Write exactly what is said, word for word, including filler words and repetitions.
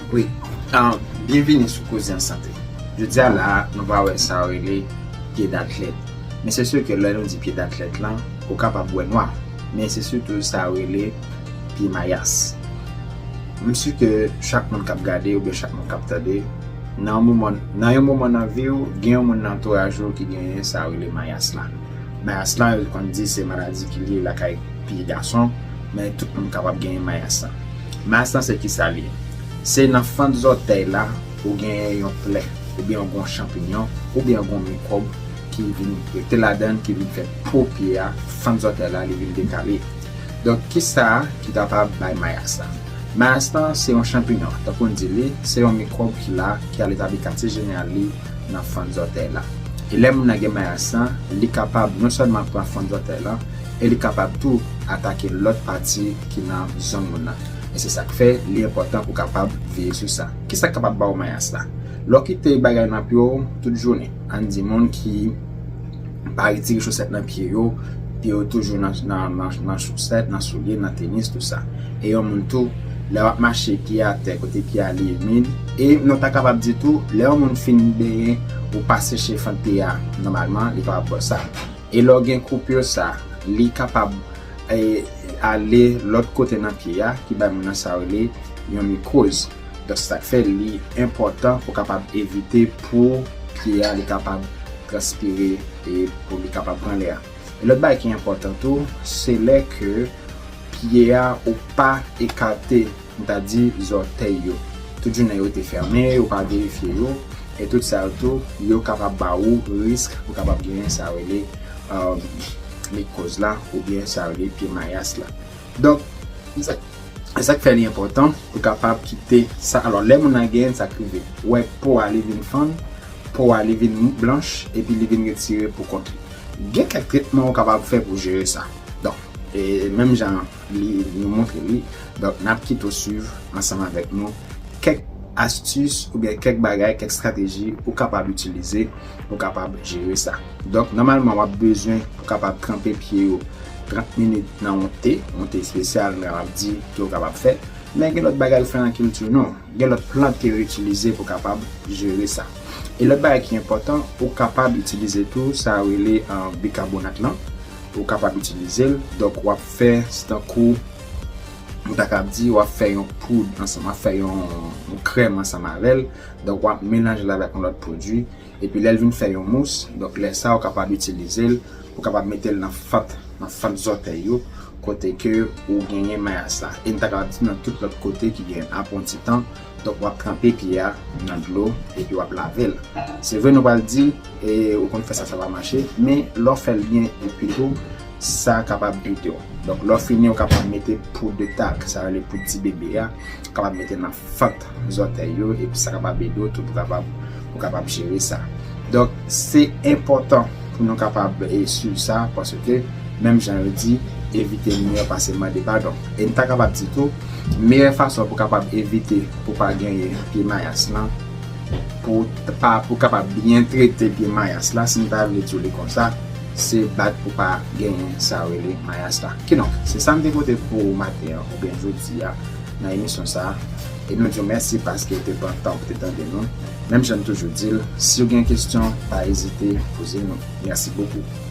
Wi, ah, byenvini sou Koze an Sante. Jodi a la, nou va wè sa yo rele pye datlèt. Men se si ke lè nou di pye datlèt lan, ou kapab wè nwa. Men se sitou sa yo rele pye mayas. M si ke chak moun k ap gade oubyen chak moun k ap tande, nan yon moman, nan yon moman nan vi w, gen yon moun nan antouraj ou ki genyen sa yo rele mayas la. Mayas la, yo konn di se maladi ki lye lakay pitit gason, men tout moun kapab genyen mayas la. Mayas la se kisa li ye? Se nan fant zòtèy la ou genyen yon plè, oubyen yon gwo chanpinyon, oubyen yon gwo mikwòb ki vin rete ladan, ki vin fè po pye a, fant zòtèy la, li vin dekale. Donk, kisa ki kapab bay mayas la? Mayas la se yon chanpinyon, tankou n di li, se yon mikwòb ki la, ki al etabli katye jeneral li nan fant zòtèy la. E lè moun nan gen mayas la, li kapab non sèlman pran fant zòtèy la, e li kapab tou atake lòt pati ki nan zòn moun nan. E se sa k fè li enpòtan pou kapab veye sou sa. Kisa k kapab ba w mayas la? Lè w kite bagay nan pye w tout jounen, ann di moun ki pa retire chosèt nan pye yo, pye yo toujou nan, nan, nan, nan chosèt, nan soulye, nan tenis, tou sa. E yon moun tou, lè w ap mache pye atè, kote pye a li imid, e nou ta kapab di tou, lè yon moun fin benyen ou pa seche fant pye a nòmalman, li kapab ba w sa. E lè w gen koupir sa, li kapab, e, ale lòt kote nan pye a, ki bay moun nan sa yo rele yon mikoz. Donk, se sa k fè li enpòtan pou kapab evite pou pye a li kapab transpire e pou li kapab pran lè a. E lòt bagay ki enpòtan tou, se lè ke pye a ou pa ekate, m ta di, zòtèy yo. Tout jounen yo te fèmen, ou pa verifye yo, e tout sa yo tou, yo kapab ba ou risk pou kapab genyen sa yo rele, um, mikoz la, oubyen sa yo rele pye mayas la. Donk, se sa, se sa k fè li enpòtan pou kapab kite sa. Alò, lè moun nan genyen sa k rive, ou wè po a li vin fann, po a li vin blanch, epi li vin retire pou kont li. Gen kèk tretman ou kapab fè pou jere sa. Donk, e menm jan li, nou montre li, donk, n ap kite w swiv ansanm avèk nou kèk astis oubyen kèk bagay, kèk estrateji ou kapab itilize pou kapab jere sa. Donk, nòmalman, w ap bezwen pou kapab tranpe pye yo trant minit nan yon te, yon te espesyal, nou kapab di, ke w kapab fè. Men gen lòt bagay ou fè nan kilti nou. Gen lòt plant ke yo itilize pou kapab jere sa. E lòt bagay ki enpòtan, ou kapab itilize tou sa yo rele, ah, bikabonat lan. Ou kapab itilize l. Donk, w ap fè, se tankou, m ta kab di, w ap fè yon poud ansanm, w ap fè yon, yon krèm ansanm avè l. Donk, w ap melanje l avèk yon lòt pwodui. Epi lè l vin fè yon mous, donk lè sa a, ou kapab itilize l, ou kapab mete l nan fant, nan fant zòtèy yo, kote ke ou genyen mayas la. E n ta kapab di nan tout lòt kote ki gen aprantitan, donk w ap tranpe pye a nan dlo, epi w ap lave l. Se vre nou pral di, e, ou konn fè sa, sa pa mache, men lè w fè l byen, epi tou, sa kapab ede w. Donk, lè w fini, ou kapab mete poud de talk, sa rele poud ti bebe a, ou kapab mete nan fant zòtèy yo, epi sa kapab ede w tou pou kapab, pou kapab jere sa. Donk, se enpòtan pou nou kapab, e, swiv sa, paske, menm jan yo di, evite miyò pase mande padon. E n ta kapab di tou, meyè fason pou kapab evite pou pa genyen pye mayas lan, pou pa, pou kapab byen trete pye mayas la, si n ta vle di w li konsa, se bat pou pa genyen sa yo rele mayas la. Kidonk, se sa m te pote pou ou maten an, oubyen jodi a, nan emisyon sa a. E nou di w mèsi paske w te pran tan pou te tande nou. Menm jan n toujou di l, si w gen kesyon, pa ezite poze nou. Mèsi bokou.